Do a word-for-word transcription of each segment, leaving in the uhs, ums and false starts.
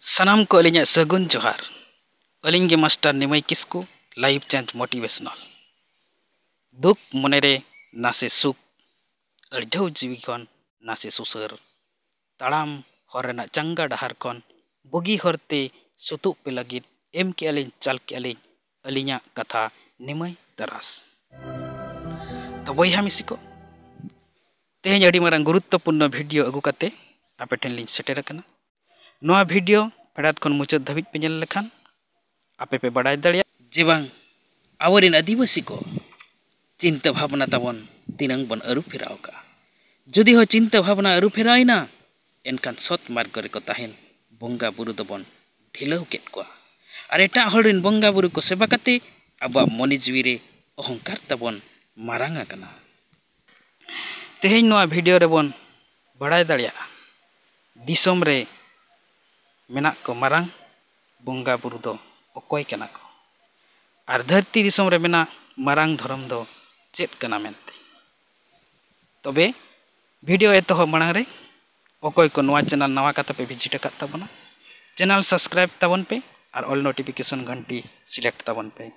ᱥᱟᱱᱟᱢ ᱠᱚ ᱟᱹᱞᱤᱧᱟᱜ ᱥᱟᱹᱜᱩᱱ ᱡᱚᱦᱟᱨ᱾ ᱟᱹᱞᱤᱧ ᱜᱮ ᱢᱟᱥᱴᱟᱨ ᱱᱤᱢᱟᱹᱭ ᱠᱤᱥᱠᱩ, Life Change Motivational᱾ ᱫᱩᱠ ᱢᱚᱱᱮᱨᱮ ᱱᱟᱥᱮ ᱥᱩᱠ, ᱟᱹᱲᱡᱷᱟᱹᱣ ᱡᱤᱣᱤ ᱠᱷᱚᱱ ᱱᱟᱥᱮ ᱥᱩᱥᱟᱹᱨ, ᱛᱟᱲᱟᱢ ᱦᱚᱨ ᱨᱮᱱᱟᱜ ᱪᱟᱸᱜᱟ ᱰᱟᱦᱟᱨ ᱠᱷᱚᱱ ᱵᱩᱜᱤ ᱦᱚᱨ ᱛᱮ ᱥᱩᱛᱩᱜ ᱯᱮ ᱞᱟᱹᱜᱤᱫ ᱮᱢ ᱠᱮᱜᱼᱟ ᱞᱤᱧ, ᱪᱟᱞ ᱠᱮᱜᱼᱟ ᱞᱤᱧ ᱟᱹᱞᱤᱧᱟᱜ ᱠᱟᱛᱷᱟ ᱱᱤᱢᱟᱹᱭ ᱛᱟᱨᱟᱥ᱾ ᱛᱚ ᱵᱚᱭᱦᱟ ᱢᱤᱥᱤ ᱠᱚ, ᱛᱮᱦᱮᱧ ᱟᱹᱰᱤ ᱢᱟᱨᱟᱝ ᱜᱩᱨᱩᱛᱛᱚᱯᱩᱨᱱᱚ ᱵᱷᱤᱰᱤᱭᱳ ᱟᱹᱜᱩ ᱠᱟᱛᱮ ᱟᱯᱮ ᱴᱷᱮᱱ ᱞᱤᱧ ᱥᱮᱴᱮᱨ ᱟᱠᱟᱱᱟ᱾ ᱱᱚᱣᱟ ᱵᱷᱤᱰᱤᱭᱳ ᱯᱷᱮᱰᱟᱛ ᱠᱷᱚᱱ ᱢᱩᱪᱟᱹᱫ ᱫᱷᱟᱹᱵᱤᱡ ᱯᱮ ᱧᱮᱞ ᱞᱮᱠᱷᱟᱱ ᱟᱯᱮ ᱯᱮ ᱵᱟᱰᱟᱭ ᱫᱟᱲᱮᱭᱟᱜᱼᱟ ᱡᱮ ᱵᱟᱝ ᱟᱵᱚᱨᱮᱱ ᱟᱹᱫᱤᱵᱟᱹᱥᱤ ᱠᱚ ᱪᱤᱱᱛᱟᱹ ᱵᱷᱟᱵᱽᱱᱟ ᱛᱟᱵᱚᱱ ᱛᱤᱱᱟᱹᱝ ᱵᱚᱱ ᱟᱹᱨᱩ ᱯᱷᱮᱨᱟᱣ ᱟᱠᱟᱜᱼᱟ᱾ ᱡᱩᱫᱤ ᱦᱚᱸ ᱪᱤᱱᱛᱟᱹ ᱵᱷᱟᱵᱽᱱᱟ ᱟᱹᱨᱩ ᱯᱷᱮᱨᱟᱣ ᱮᱱᱟ, ᱮᱱᱠᱷᱟᱱ ᱥᱚᱛ ᱢᱟᱨᱜᱚ ᱨᱮᱠᱚ ᱛᱟᱦᱮᱱ ᱵᱚᱸᱜᱟ ᱵᱩᱨᱩ ᱫᱚᱵᱚᱱ ᱰᱷᱤᱞᱟᱹᱣ ᱠᱮᱫ ᱠᱚᱣᱟ᱾ ᱟᱨ ᱮᱴᱟᱜ ᱦᱚᱲ ᱨᱮᱱ ᱵᱚᱸᱜᱟ ᱵᱩᱨᱩ ᱠᱚ ᱥᱮᱵᱟ ᱠᱟᱛᱮ ᱟᱵᱚᱣᱟᱜ ᱢᱚᱱᱮ ᱡᱤᱣᱤ ᱨᱮ ᱚᱦᱚᱝᱠᱟᱨ ᱛᱟᱵᱚᱱ ᱢᱟᱨᱟᱝ ᱟᱠᱟᱱᱟ᱾ ᱛᱮᱦᱮᱧ ᱱᱚᱣᱟ ᱵᱷᱤᱰᱤᱭᱳ ᱨᱮᱵᱚᱱ ᱵᱟᱲᱟᱭ ᱫᱟᱲᱮᱭᱟᱜᱼᱟ, ᱫᱤᱥᱚᱢ ᱨᱮ ᱢᱮᱱᱟᱜ ᱠᱚ ᱢᱟᱨᱟᱝ ᱵᱚᱸᱜᱟ ᱵᱩᱨᱩ ᱫᱚ ᱚᱠᱚᱭ ᱠᱟᱱᱟ ᱠᱚ ᱟᱨ ᱫᱷᱟᱹᱨᱛᱤ ᱫᱤᱥᱚᱢ ᱨᱮ ᱢᱮᱱᱟᱜ ᱢᱟᱨᱟᱝ ᱫᱷᱚᱨᱚᱢ ᱫᱚ ᱪᱮᱫ ᱠᱟᱱᱟ ᱢᱮᱱᱛᱮ᱾ ᱛᱚᱵᱮ ᱵᱷᱤᱰᱤᱭᱳ ᱮᱛᱚᱦᱚᱵ ᱢᱟᱲᱟᱝ ᱨᱮ ᱚᱠᱚᱭ ᱠᱚ ᱱᱚᱣᱟ ᱪᱮᱱᱮᱞ ᱱᱟᱣᱟ ᱠᱟᱛᱮ ᱯᱮ ᱵᱷᱤᱡᱤᱴ ᱟᱠᱟᱫ ᱛᱟᱵᱚᱱᱟ, ᱪᱮᱱᱮᱞ ᱥᱟᱵᱥᱠᱨᱟᱭᱤᱵ ᱛᱟᱵᱚᱱ ᱯᱮ ᱟᱨ ᱚᱞ ᱱᱳᱴᱤᱯᱷᱤᱠᱮᱥᱚᱱ ᱜᱷᱟᱱᱴᱤ ᱥᱤᱞᱮᱠᱴ ᱛᱟᱵᱚᱱ ᱯᱮ᱾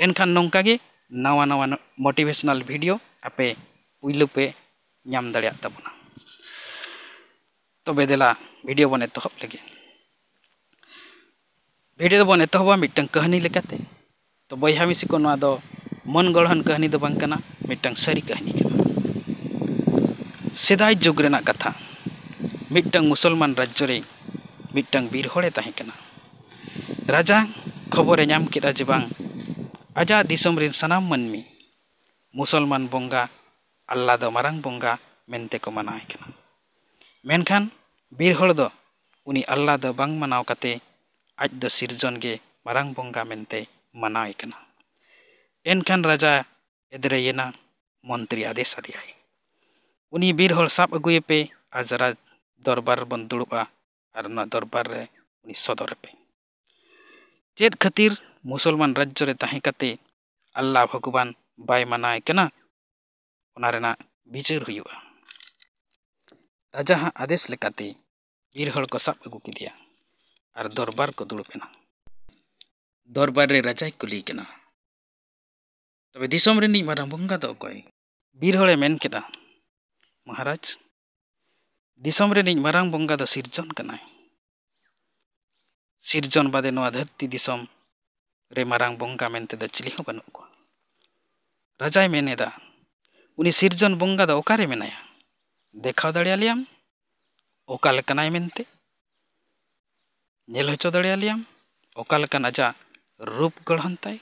ᱮᱱᱠᱷᱟᱱ ᱱᱚᱝᱠᱟ ᱜᱮ ᱱᱟᱣᱟ ᱱᱟᱣᱟ ᱢᱳᱴᱤᱵᱷᱮᱥᱚᱱᱟᱞ ᱵᱷᱤᱰᱤᱭᱳ ᱟᱯᱮ ᱯᱩᱭᱞᱩ ᱯᱮ ᱧᱟᱢ ᱫᱟᱲᱮᱭᱟᱜ ᱛᱟᱵᱚᱱᱟ᱾ ᱛᱚᱵᱮ ᱫᱮᱞᱟ ᱵᱷᱤᱰᱤᱭᱳ ᱵᱚᱱ ᱮᱛᱚᱦᱚᱵ ᱞᱮᱜᱮ᱾ ᱵᱷᱤᱰᱤᱭᱳ ᱫᱚᱵᱚᱱ ᱮᱛᱚᱦᱚᱵᱟ ᱢᱤᱫᱴᱟᱝ ᱠᱟᱹᱦᱱᱤ ᱞᱮᱠᱟᱛᱮ᱾ ᱛᱚ ᱵᱚᱭᱦᱟ ᱢᱤᱥᱤ ᱠᱚ, ᱱᱚᱣᱟ ᱫᱚ ᱢᱚᱱ ᱜᱚᱲᱦᱚᱱ ᱠᱟᱹᱦᱱᱤ ᱫᱚ ᱵᱟᱝ ᱠᱟᱱᱟ, ᱢᱤᱫᱴᱟᱝ ᱥᱟᱹᱨᱤ ᱠᱟᱹᱦᱱᱤ ᱠᱟᱱᱟ᱾ ᱥᱮᱫᱟᱭ ᱡᱩᱜᱽ ᱨᱮᱱᱟᱜ ᱠᱟᱛᱷᱟ, ᱢᱤᱫᱴᱟᱝ ᱢᱩᱥᱚᱞᱢᱟᱱ ᱨᱟᱡᱽᱡᱚ ᱨᱮ ᱢᱤᱫᱴᱟᱝ ᱵᱤᱨ ᱦᱚᱲᱮ ᱛᱟᱦᱮᱸ ᱠᱟᱱᱟ᱾ ᱨᱟᱡᱟ ᱠᱷᱚᱵᱚᱨᱮ ᱧᱟᱢ ᱠᱮᱫᱟ ᱡᱮ ᱵᱟᱝ, ᱟᱡᱟᱜ ᱫᱤᱥᱚᱢ ᱨᱮᱱ ᱥᱟᱱᱟᱢ ᱢᱟᱹᱱᱢᱤ ᱢᱩᱥᱚᱞᱢᱟᱱ ᱵᱚᱸᱜᱟ ᱟᱞᱞᱟ ᱫᱚ ᱢᱟᱨᱟᱝ ᱵᱚᱸᱜᱟ ᱢᱮᱱᱛᱮ ᱠᱚ ᱢᱟᱱᱟᱣᱮ ᱠᱟᱱᱟ᱾ ᱢᱮᱱᱠᱷᱟᱱ ᱵᱤᱨ ᱦᱚᱲ ᱫᱚ ᱩᱱᱤ ᱟᱞᱞᱟ ᱫᱚ ᱵᱟᱝ ᱢᱟᱱᱟᱣ ᱠᱟᱛᱮ ᱟᱡ ᱫᱚ ᱥᱤᱨᱡᱚᱱ ᱜᱮ ᱢᱟᱨᱟᱝ ᱵᱚᱸᱜᱟ ᱢᱮᱱᱛᱮ ᱢᱟᱱᱟᱣᱮ ᱠᱟᱱᱟ᱾ ᱮᱱᱠᱷᱟᱱ ᱨᱟᱡᱟ ᱮᱫᱽᱨᱮᱭᱮᱱᱟ, ᱢᱚᱱᱛᱨᱤ ᱟᱫᱮᱥ ᱟᱫᱮᱭᱟᱭ᱾ ᱩᱱᱤ ᱵᱤᱨ ᱦᱚᱲ ᱥᱟᱵ ᱟᱹᱜᱩᱭᱮᱯᱮ ᱟᱨ ᱨᱟᱡᱽ ᱫᱚᱨᱵᱟᱨ ᱨᱮᱵᱚᱱ ᱫᱩᱲᱩᱵᱼᱟ ᱟᱨ ᱚᱱᱟ ᱫᱚᱨᱵᱟᱨ ᱨᱮ ᱩᱱᱤ ᱥᱚᱫᱚᱨᱮᱯᱮ᱾ ᱪᱮᱫ ᱠᱷᱟᱹᱛᱤᱨ ᱢᱩᱥᱚᱞᱢᱟᱱ ᱨᱟᱡᱽᱡᱚ ᱨᱮ ᱛᱟᱦᱮᱸ ᱠᱟᱛᱮ ᱟᱞᱞᱟ ᱵᱷᱚᱜᱚᱵᱟᱱ ᱵᱟᱭ ᱢᱟᱱᱟᱣᱮ ᱠᱟᱱᱟ, ᱚᱱᱟ ᱨᱮᱱᱟᱜ ᱵᱤᱪᱟᱹᱨ ᱦᱩᱭᱩᱜᱼᱟ᱾ ᱨᱟᱡᱟᱣᱟᱜ ᱟᱫᱮᱥ ᱞᱮᱠᱟᱛᱮ ᱵᱤᱨ ᱦᱚᱲ ᱠᱚ ᱥᱟᱵ ᱟᱹᱜᱩ ᱠᱮᱫᱮᱭᱟ᱾ ᱟᱨ ᱫᱚᱨᱵᱟᱨ ᱠᱚ ᱫᱩᱲᱩᱵ ᱮᱱᱟ᱾ ᱫᱚᱨᱵᱟᱨ ᱨᱮ ᱨᱟᱡᱟᱭ ᱠᱩᱞᱤᱭᱮ ᱠᱟᱱᱟ, "ᱛᱚᱵᱮ ᱫᱤᱥᱚᱢ ᱨᱤᱱᱤᱡ ᱢᱟᱨᱟᱝ ᱵᱚᱸᱜᱟ ᱫᱚ ᱚᱠᱚᱭ?" ᱵᱤᱨ ᱦᱚᱲᱮ ᱢᱮᱱ ᱠᱮᱫᱟ, "ᱢᱚᱦᱟᱨᱟᱡᱽ, ᱫᱤᱥᱚᱢ ᱨᱤᱱᱤᱡ ᱢᱟᱨᱟᱝ ᱵᱚᱸᱜᱟ ᱫᱚ ᱥᱤᱨᱡᱚᱱ ᱠᱟᱱᱟᱭ᱾ ᱥᱤᱨᱡᱚᱱ ᱵᱟᱫᱮ ᱱᱚᱣᱟ ᱫᱷᱟᱹᱨᱛᱤ ᱫᱤᱥᱚᱢ ᱨᱮ ᱢᱟᱨᱟᱝ ᱵᱚᱸᱜᱟ ᱢᱮᱱᱛᱮ ᱫᱚ ᱪᱤᱞᱤ ᱦᱚᱸ ᱵᱟᱹᱱᱩᱜ ᱠᱚᱣᱟ᱾" ᱨᱟᱡᱟᱭ ᱢᱮᱱ ᱮᱫᱟ, "ᱩᱱᱤ ᱥᱤᱨᱡᱚᱱ ᱵᱚᱸᱜᱟ ᱫᱚ ᱚᱠᱟᱨᱮ ᱢᱮᱱᱟᱭᱟ? ᱫᱮᱠᱷᱟᱣ ᱫᱟᱲᱮᱭᱟᱞᱮᱭᱟᱢ ᱚᱠᱟ ᱞᱮᱠᱟᱱᱟᱭ ᱢᱮᱱᱛᱮ? ᱧᱮᱞ ᱦᱚᱪᱚ ᱫᱟᱲᱮᱭᱟᱞᱮᱭᱟᱢ ᱚᱠᱟ ᱞᱮᱠᱟᱱ ᱟᱡᱟᱜ ᱨᱩᱯ ᱜᱚᱲᱦᱚᱱ ᱛᱟᱭ?"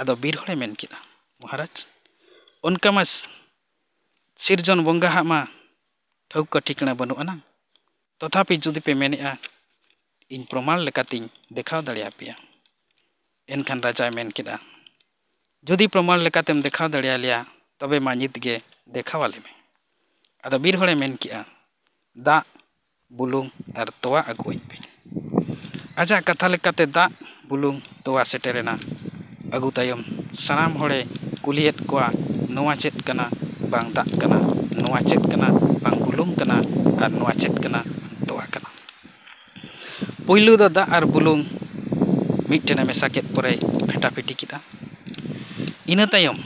ᱟᱫᱚ ᱵᱤᱨ ᱦᱚᱲᱮ ᱢᱮᱱ ᱠᱮᱫᱟ, "ᱢᱚᱦᱟᱨᱟᱡᱽ, ᱚᱱᱠᱟ ᱢᱟ ᱥᱤᱨᱡᱚᱱ ᱵᱚᱸᱜᱟ ᱦᱟᱜ ᱢᱟ ᱴᱷᱟᱹᱣᱠᱟᱹ ᱴᱷᱤᱠᱟᱹᱬᱟ ᱵᱟᱹᱱᱩᱜ ᱟᱱᱟᱝ᱾ ᱛᱚᱛᱷᱟᱯᱤ ᱡᱩᱫᱤ ᱯᱮ ᱢᱮᱱᱮᱜᱼᱟ, ᱤᱧ ᱯᱨᱚᱢᱟᱬ ᱞᱮᱠᱟᱛᱤᱧ ᱫᱮᱠᱷᱟᱣ ᱫᱟᱲᱮᱭᱟᱯᱮᱭᱟ᱾" ᱮᱱᱠᱷᱟᱱ ᱨᱟᱡᱟᱭ ᱢᱮᱱ ᱠᱮᱫᱟ, "ᱡᱩᱫᱤ ᱯᱨᱚᱢᱟᱬ ᱞᱮᱠᱟᱛᱮᱢ ᱫᱮᱠᱷᱟᱣ ᱫᱟᱲᱮᱭᱟᱞᱮᱭᱟ, ᱛᱚᱵᱮ ᱢᱟ ᱧᱤᱛ ᱜᱮ ᱫᱮᱠᱷᱟᱣ ᱟᱞᱮ ᱢᱮ᱾" ᱟᱫᱚ ᱵᱤᱨ ᱦᱚᱲᱮ ᱢᱮᱱ ᱠᱮᱜᱼᱟ, "ᱫᱟᱜ, ᱵᱩᱞᱩᱝ ᱟᱨ ᱛᱚᱣᱟ ᱟᱹᱜᱩᱣᱟᱹᱧ ᱯᱮ᱾" ᱟᱡᱟᱜ ᱠᱟᱛᱷᱟ ᱞᱮᱠᱟᱛᱮ ᱫᱟᱜ, ᱵᱩᱞᱩᱝ, ᱛᱚᱣᱟ ᱥᱮᱴᱮᱨᱮᱱᱟ᱾ ᱟᱹᱜᱩ ᱛᱟᱭᱚᱢ ᱥᱟᱱᱟᱢ ᱦᱚᱲᱮ ᱠᱩᱞᱤᱭᱮᱫ ᱠᱚᱣᱟ, "ᱱᱚᱣᱟ ᱪᱮᱫ ᱠᱟᱱᱟ? ᱵᱟᱝ ᱫᱟᱜ ᱠᱟᱱᱟ᱾ ᱱᱚᱣᱟ ᱪᱮᱫ ᱠᱟᱱᱟ? ᱵᱟᱝ ᱵᱩᱞᱩᱝ ᱠᱟᱱᱟ᱾ ᱟᱨ ᱱᱚᱣᱟ ᱪᱮᱫ ᱠᱟᱱᱟ? ᱛᱚᱣᱟ ᱠᱟᱱᱟ᱾" ᱯᱩᱭᱞᱩ ᱫᱚ ᱫᱟᱜ ᱟᱨ ᱵᱩᱞᱩᱝ ᱢᱤᱫ ᱴᱷᱮᱱᱮ ᱢᱮᱥᱟ ᱠᱮᱫ ᱯᱚᱨᱮ ᱯᱷᱮᱴᱟᱯᱷᱤᱴᱤ ᱠᱮᱫᱟ᱾ ᱤᱱᱟᱹ ᱛᱟᱭᱚᱢ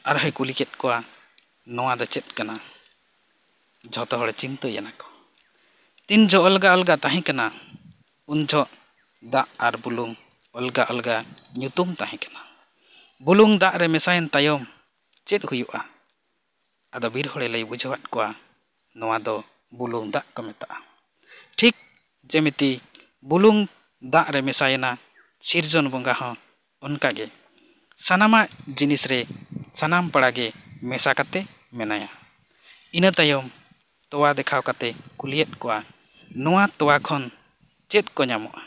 ᱟᱨᱦᱚᱸᱭ ᱠᱩᱞᱤ ᱠᱮᱫ ᱠᱚᱣᱟ, "ᱱᱚᱣᱟ ᱫᱚ ᱪᱮᱫ ᱠᱟᱱᱟ?" ᱡᱷᱚᱛᱚ ᱦᱚᱲ ᱪᱤᱱᱛᱟᱹᱭᱮᱱᱟ ᱠᱚ᱾ ᱛᱤᱱ ᱡᱚᱦᱚᱜ ᱚᱞᱜᱟ ᱚᱞᱜᱟ ᱛᱟᱦᱮᱸ ᱠᱟᱱᱟ, ᱩᱱ ᱡᱚᱦᱚᱜ ᱫᱟᱜ ᱟᱨ ᱵᱩᱞᱩᱝ ᱚᱞᱜᱟ ᱚᱞᱜᱟ ᱧᱩᱛᱩᱢ ᱛᱟᱦᱮᱸ ᱠᱟᱱᱟ᱾ ᱵᱩᱞᱩᱝ ᱫᱟᱜ ᱨᱮ ᱢᱮᱥᱟᱭᱮᱱ ᱛᱟᱭᱚᱢ ᱪᱮᱫ ᱦᱩᱭᱩᱜᱼᱟ? ᱟᱫᱚ ᱵᱤᱨ ᱦᱚᱲᱮ ᱞᱟᱹᱭ ᱵᱩᱡᱷᱟᱹᱣᱟᱫ ᱠᱚᱣᱟ, ᱱᱚᱣᱟ ᱫᱚ ᱵᱩᱞᱩᱝ ᱫᱟᱜ ᱠᱚ ᱢᱮᱛᱟᱜᱼᱟ᱾ ᱴᱷᱤᱠ ᱡᱮᱢᱤᱛᱤ ᱵᱩᱞᱩᱝ ᱫᱟᱜ ᱨᱮ ᱢᱮᱥᱟᱭᱮᱱᱟ ᱥᱤᱨᱡᱚᱱ ᱵᱚᱸᱜᱟ ᱦᱚᱸ, ᱚᱱᱠᱟᱜᱮ ᱥᱟᱱᱟᱢᱟᱜ ᱡᱤᱱᱤᱥ ᱨᱮ ᱥᱟᱱᱟᱢ ᱯᱟᱲᱟ ᱜᱮ ᱢᱮᱥᱟ ᱠᱟᱛᱮ ᱢᱮᱱᱟᱭᱟ᱾ ᱤᱱᱟᱹ ᱛᱟᱭᱚᱢ ᱛᱚᱣᱟ ᱫᱮᱠᱷᱟᱣ ᱠᱟᱛᱮ ᱠᱩᱞᱤᱭᱮᱫ ᱠᱚᱣᱟ, "ᱱᱚᱣᱟ ᱛᱚᱣᱟ ᱠᱷᱚᱱ ᱪᱮᱫ ᱠᱚ ᱧᱟᱢᱚᱜᱼᱟ?"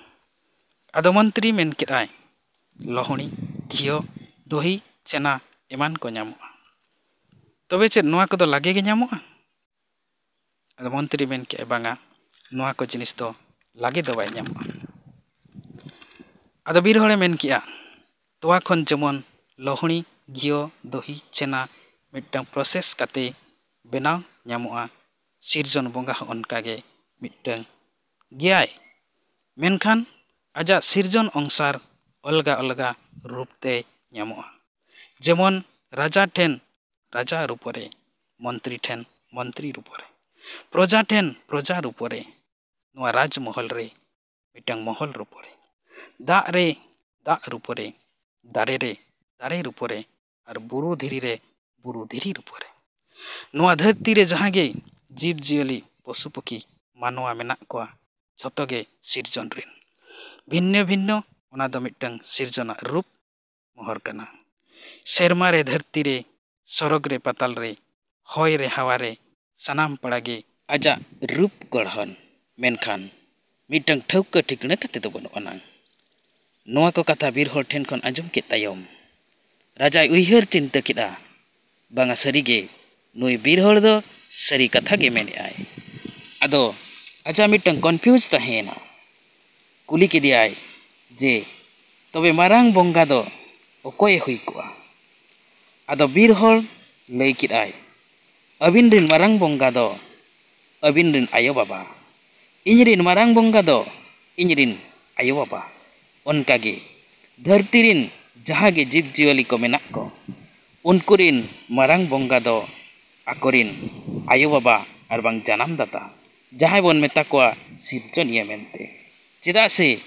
ᱟᱫᱚ ᱢᱚᱱᱛᱨᱤ ᱢᱮᱱ ᱠᱮᱫᱟᱭ, "ᱞᱚᱦᱩᱬᱤ, ᱜᱷᱤᱭᱚ, ᱫᱚᱦᱤ, ᱪᱷᱮᱱᱟ ᱮᱢᱟᱱ ᱠᱚ ᱧᱟᱢᱚᱜᱼᱟ᱾ ᱛᱚᱵᱮ ᱪᱮᱫ ᱱᱚᱣᱟ ᱠᱚᱫᱚ ᱞᱟᱜᱮ ᱜᱮ ᱧᱟᱢᱚᱜᱼᱟ?" ᱟᱫᱚ ᱢᱚᱱᱛᱨᱤ ᱢᱮᱱ ᱠᱮᱜᱼᱟᱭ, "ᱵᱟᱝᱟ, ᱱᱚᱣᱟ ᱠᱚ ᱡᱤᱱᱤᱥ ᱫᱚ ᱞᱟᱜᱮ ᱫᱚ ᱵᱟᱭ ᱧᱟᱢᱚᱜᱼᱟ᱾" ᱟᱫᱚ ᱵᱤᱨ ᱦᱚᱲᱮ ᱢᱮᱱ ᱠᱮᱜᱼᱟ, "ᱛᱚᱣᱟ ᱠᱷᱚᱱ ᱡᱮᱢᱚᱱ ᱞᱚᱦᱩᱬᱤ, ᱜᱷᱤᱭᱚ, ᱫᱚᱦᱤ, ᱪᱷᱮᱱᱟ ᱢᱤᱫᱴᱟᱝ ᱯᱨᱚᱥᱮᱥ ᱠᱟᱛᱮ ᱵᱮᱱᱟᱣ ᱧᱟᱢᱚᱜᱼᱟ, ᱥᱤᱨᱡᱚᱱ ᱵᱚᱸᱜᱟ ᱦᱚᱸ ᱚᱱᱠᱟᱜᱮ ᱢᱤᱫᱴᱟᱝ ᱜᱮᱭᱟᱭ᱾ ᱢᱮᱱᱠᱷᱟᱱ ᱟᱡᱟᱜ ᱥᱤᱨᱡᱚᱱ ᱚᱝᱥᱟᱨ ᱚᱞᱜᱟ ᱚᱞᱜᱟ ᱨᱩᱯ ᱛᱮ ᱧᱟᱢᱚᱜᱼᱟ᱾ ᱡᱮᱢᱚᱱ ᱨᱟᱡᱟ ᱴᱷᱮᱱ ᱨᱟᱡᱟ ᱨᱩᱯᱚᱨᱮ, ᱢᱚᱱᱛᱨᱤ ᱴᱷᱮᱱ ᱢᱚᱱᱛᱨᱤ ᱨᱩᱯᱚᱨᱮ, ᱯᱨᱚᱡᱟ ᱴᱷᱮᱱ ᱯᱨᱚᱡᱟ ᱨᱩᱯᱚᱨᱮ, ᱱᱚᱣᱟ ᱨᱟᱡᱽ ᱢᱚᱦᱚᱞ ᱨᱮ ᱢᱤᱫᱴᱟᱝ ᱢᱚᱦᱚᱞ ᱨᱩᱯᱚᱨᱮ, ᱫᱟᱜ ᱨᱮ ᱫᱟᱜ ᱨᱩᱯᱚᱨᱮ, ᱫᱟᱨᱮ ᱨᱮ ᱫᱟᱨᱮ ᱨᱩᱯᱚᱨᱮ, ᱟᱨ ᱵᱩᱨᱩ ᱫᱷᱤᱨᱤ ᱨᱮ ᱵᱩᱨᱩ ᱫᱷᱤᱨᱤ ᱨᱩᱯᱚᱨᱮ᱾ ᱱᱚᱣᱟ ᱫᱷᱟᱹᱨᱛᱤ ᱨᱮ ᱡᱟᱦᱟᱸ ᱜᱮ ᱡᱤᱵᱽ ᱡᱤᱭᱟᱹᱞᱤ, ᱯᱚᱥᱩ ᱯᱚᱠᱷᱤ, ᱢᱟᱱᱣᱟ ᱢᱮᱱᱟᱜ ᱠᱚᱣᱟ, ᱡᱷᱚᱛᱚ ᱜᱮ ᱥᱤᱨᱡᱚᱱ ᱨᱮᱱ᱾ ᱵᱷᱤᱱᱱᱚ ᱵᱷᱤᱱᱱᱚ, ᱚᱱᱟ ᱫᱚ ᱢᱤᱫᱴᱟᱝ ᱥᱤᱨᱡᱚᱱᱟᱜ ᱨᱩᱯ ᱢᱚᱦᱚᱨ ᱠᱟᱱᱟ᱾ ᱥᱮᱨᱢᱟ ᱨᱮ, ᱫᱷᱟᱹᱨᱛᱤ ᱨᱮ, ᱥᱚᱨᱚᱜᱽ ᱨᱮ, ᱯᱟᱛᱟᱞ ᱨᱮ, ᱦᱚᱭ ᱨᱮ, ᱦᱟᱣᱟ ᱨᱮ, ᱥᱟᱱᱟᱢ ᱯᱟᱲᱟ ᱜᱮ ᱟᱡᱟᱜ ᱨᱩᱯ ᱜᱚᱲᱦᱚᱱ, ᱢᱮᱱᱠᱷᱟᱱ ᱢᱤᱫᱴᱟᱝ ᱴᱷᱟᱹᱣᱠᱟᱹ ᱴᱷᱤᱠᱟᱹᱱᱟ ᱠᱟᱛᱮ ᱫᱚ ᱵᱟᱹᱱᱩᱜ ᱟᱱᱟᱝ᱾ ᱱᱚᱣᱟ ᱠᱚ ᱠᱟᱛᱷᱟ ᱵᱤᱨ ᱦᱚᱲ ᱴᱷᱮᱱ ᱠᱷᱚᱱ ᱟᱸᱡᱚᱢ ᱠᱮᱫ ᱛᱟᱭᱚᱢ, ᱨᱟᱡᱟᱭ ᱩᱭᱦᱟᱹᱨ ᱪᱤᱱᱛᱟᱹ ᱠᱮᱫᱼᱟ, ᱵᱟᱝᱟ, ᱥᱟᱹᱨᱤᱜᱮ ᱱᱩᱭ ᱵᱤᱨ ᱦᱚᱲ ᱫᱚ ᱥᱟᱹᱨᱤ ᱠᱟᱛᱷᱟ ᱜᱮ ᱢᱮᱱᱮᱫᱼᱟᱭ᱾ ᱟᱫᱚ ᱟᱡᱟᱜ ᱢᱤᱫᱴᱟᱝ confuse ᱛᱟᱦᱮᱸᱭᱮᱱᱟ᱾ ᱠᱩᱞᱤ ᱠᱮᱫᱮᱭᱟᱭ ᱡᱮ, "ᱛᱚᱵᱮ ᱢᱟᱨᱟᱝ ᱵᱚᱸᱜᱟ ᱫᱚ ᱚᱠᱚᱭᱮ ᱦᱩᱭ ᱠᱚᱜᱼᱟ?" ᱟᱫᱚ ᱵᱤᱨ ᱦᱚᱲ ᱞᱟᱹᱭ ᱠᱮᱫᱼᱟᱭ, "ᱟᱹᱵᱤᱱ ᱨᱤᱱ ᱢᱟᱨᱟᱝ ᱵᱚᱸᱜᱟ ᱫᱚ ᱟᱹᱵᱤᱱ ᱨᱤᱱ ᱟᱭᱳᱼᱵᱟᱵᱟ, ᱤᱧ ᱨᱤᱱ ᱢᱟᱨᱟᱝ ᱵᱚᱸᱜᱟ ᱫᱚ ᱤᱧ ᱨᱤᱱ ᱟᱭᱳᱼᱵᱟᱵᱟ, ᱚᱱᱠᱟᱜᱮ ᱫᱷᱟᱹᱨᱛᱤ ᱨᱤᱱ ᱡᱟᱦᱟᱸ ᱜᱮ ᱡᱤᱵᱽᱼᱡᱤᱭᱟᱹᱞᱤ ᱠᱚ ᱢᱮᱱᱟᱜ ᱠᱚ, ᱩᱱᱠᱩ ᱨᱤᱱ ᱢᱟᱨᱟᱝ ᱵᱚᱸᱜᱟ ᱫᱚ ᱟᱠᱚᱨᱤᱱ ᱟᱭᱳᱼᱵᱟᱵᱟ ᱟᱨ ᱵᱟᱝ ᱡᱟᱱᱟᱢ ᱫᱟᱛᱟ, ᱡᱟᱦᱟᱸᱭ ᱵᱚᱱ ᱢᱮᱛᱟ ᱠᱚᱣᱟ ᱥᱤᱨᱡᱚᱱᱤᱭᱟᱹ ᱢᱮᱱᱛᱮ᱾ ᱪᱮᱫᱟᱜ ᱥᱮ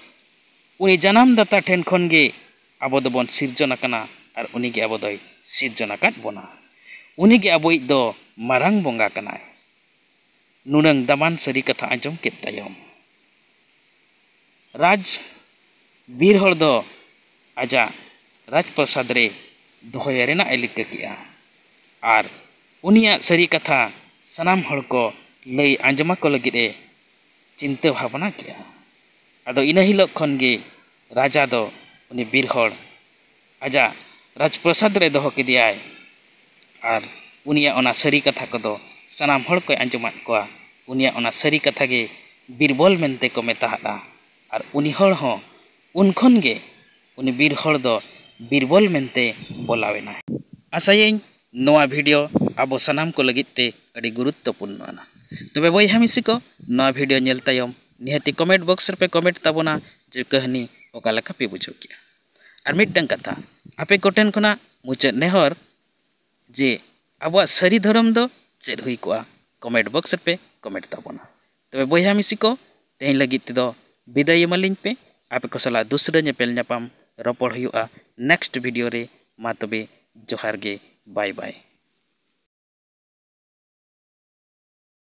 ᱩᱱᱤ ᱡᱟᱱᱟᱢ ᱫᱟᱛᱟ ᱴᱷᱮᱱ ᱠᱷᱚᱱ ᱜᱮ ᱟᱵᱚ ᱫᱚᱵᱚᱱ ᱥᱤᱨᱡᱚᱱ ᱟᱠᱟᱱᱟ ᱟᱨ ᱩᱱᱤ ᱜᱮ ᱟᱵᱚ ᱫᱚᱭ ᱥᱤᱨᱡᱚᱱ ᱟᱠᱟᱫ ᱵᱚᱱᱟ᱾ ᱩᱱᱤ ᱜᱮ ᱟᱵᱚᱭᱤᱡ ᱫᱚ ᱢᱟᱨᱟᱝ ᱵᱚᱸᱜᱟ ᱠᱟᱱᱟᱭ᱾" ᱱᱩᱱᱟᱹᱝ ᱫᱟᱢᱟᱱ ᱥᱟᱹᱨᱤ ᱠᱟᱛᱷᱟ ᱟᱸᱡᱚᱢ ᱠᱮᱫ ᱛᱟᱭᱚᱢ, ᱨᱟᱡᱽ ᱵᱤᱨ ᱦᱚᱲ ᱫᱚ ᱟᱡᱟᱜ ᱨᱟᱡᱽ ᱯᱨᱟᱥᱟᱫᱽ ᱨᱮ ᱫᱚᱦᱚᱭᱮ ᱨᱮᱱᱟᱜ ᱮ ᱨᱤᱠᱟᱹ ᱠᱮᱜᱼᱟ ᱟᱨ ᱩᱱᱤᱭᱟᱜ ᱥᱟᱹᱨᱤ ᱠᱟᱛᱷᱟ ᱥᱟᱱᱟᱢ ᱦᱚᱲ ᱠᱚ ᱞᱟᱹᱭ ᱟᱸᱡᱚᱢ ᱟᱠᱚ ᱞᱟᱹᱜᱤᱫ ᱮ ᱪᱤᱱᱛᱟᱹ ᱵᱷᱟᱵᱽᱱᱟ ᱠᱮᱜᱼᱟ᱾ ᱟᱫᱚ ᱤᱱᱟᱹ ᱦᱤᱞᱳᱜ ᱠᱷᱚᱱ ᱜᱮ ᱨᱟᱡᱟ ᱫᱚ ᱩᱱᱤ ᱵᱤᱨ ᱦᱚᱲ ᱟᱡᱟᱜ ᱨᱟᱡᱽ ᱯᱨᱟᱥᱟᱫᱽ ᱨᱮ ᱫᱚᱦᱚ ᱠᱮᱫᱮᱭᱟᱭ ᱟᱨ ᱩᱱᱤᱭᱟᱜ ᱚᱱᱟ ᱥᱟᱹᱨᱤ ᱠᱟᱛᱷᱟ ᱠᱚᱫᱚ ᱥᱟᱱᱟᱢ ᱦᱚᱲ ᱠᱚᱭ ᱟᱸᱡᱚᱢᱟᱫ ᱠᱚᱣᱟ᱾ ᱩᱱᱤᱭᱟᱜ ᱚᱱᱟ ᱥᱟᱹᱨᱤ ᱠᱟᱛᱷᱟ ᱜᱮ ᱵᱤᱨᱵᱚᱞ ᱢᱮᱱᱛᱮ ᱠᱚ ᱢᱮᱛᱟᱦᱟᱫᱼᱟ ᱟᱨ ᱩᱱᱤ ᱦᱚᱲ ᱦᱚᱸ ᱩᱱ ᱠᱷᱚᱱ ᱜᱮ ᱩᱱᱤ ᱵᱤᱨ ᱦᱚᱲ ᱫᱚ ᱵᱤᱨᱵᱚᱞ ᱢᱮᱱᱛᱮ ᱵᱚᱞᱟᱣᱮᱱᱟᱭ᱾ ᱟᱥᱟᱭᱟᱹᱧ ᱱᱚᱣᱟ video ᱟᱵᱚ ᱥᱟᱱᱟᱢ ᱠᱚ ᱞᱟᱹᱜᱤᱫ ᱛᱮ ᱟᱹᱰᱤ ᱜᱩᱨᱩᱛᱛᱚᱯᱩᱨᱱᱚ ᱟᱱᱟ᱾ ᱛᱚᱵᱮ ᱵᱚᱭᱦᱟ ᱢᱤᱥᱤ ᱠᱚ, ᱱᱚᱣᱟ video ᱧᱮᱞ ᱛᱟᱭᱚᱢ ᱱᱤᱦᱟᱹᱛᱤ comment box ᱨᱮᱯᱮ comment ᱛᱟᱵᱚᱱᱟ ᱡᱮ ᱠᱟᱹᱦᱱᱤ ᱚᱠᱟ ᱞᱮᱠᱟ ᱯᱮ ᱵᱩᱡᱷᱟᱹᱣ ᱠᱮᱜᱼᱟ᱾ ᱟᱨ ᱢᱤᱫᱴᱟᱝ ᱠᱟᱛᱷᱟ, ᱟᱯᱮ ᱠᱚᱴᱷᱮᱱ ᱠᱷᱚᱱᱟᱜ ᱢᱩᱪᱟᱹᱫ ᱱᱮᱦᱚᱨ ᱡᱮ ᱟᱵᱚᱣᱟᱜ ᱥᱟᱹᱨᱤ ᱫᱷᱚᱨᱚᱢ ᱫᱚ ᱪᱮᱫ ᱦᱩᱭ ᱠᱚᱜᱼᱟ, comment box ᱨᱮᱯᱮ comment ᱛᱟᱵᱚᱱᱟ᱾ ᱛᱚᱵᱮ ᱵᱚᱭᱦᱟ ᱢᱤᱥᱤ ᱠᱚ, ᱛᱮᱦᱮᱧ ᱞᱟᱹᱜᱤᱫ ᱛᱮᱫᱚ ᱵᱤᱫᱟᱹᱭ ᱮᱢᱟᱞᱤᱧ ᱯᱮ᱾ ᱟᱯᱮ ᱠᱚ ᱥᱟᱞᱟᱜ ᱫᱩᱥᱨᱟᱹ ᱧᱮᱯᱮᱞ ᱧᱟᱯᱟᱢ ᱨᱚᱯᱚᱲ ᱦᱩᱭᱩᱜᱼᱟ next video ᱨᱮ᱾ ᱢᱟ ᱛᱚᱵᱮ ᱡᱚᱦᱟᱨ ᱜᱮ, bye bye᱾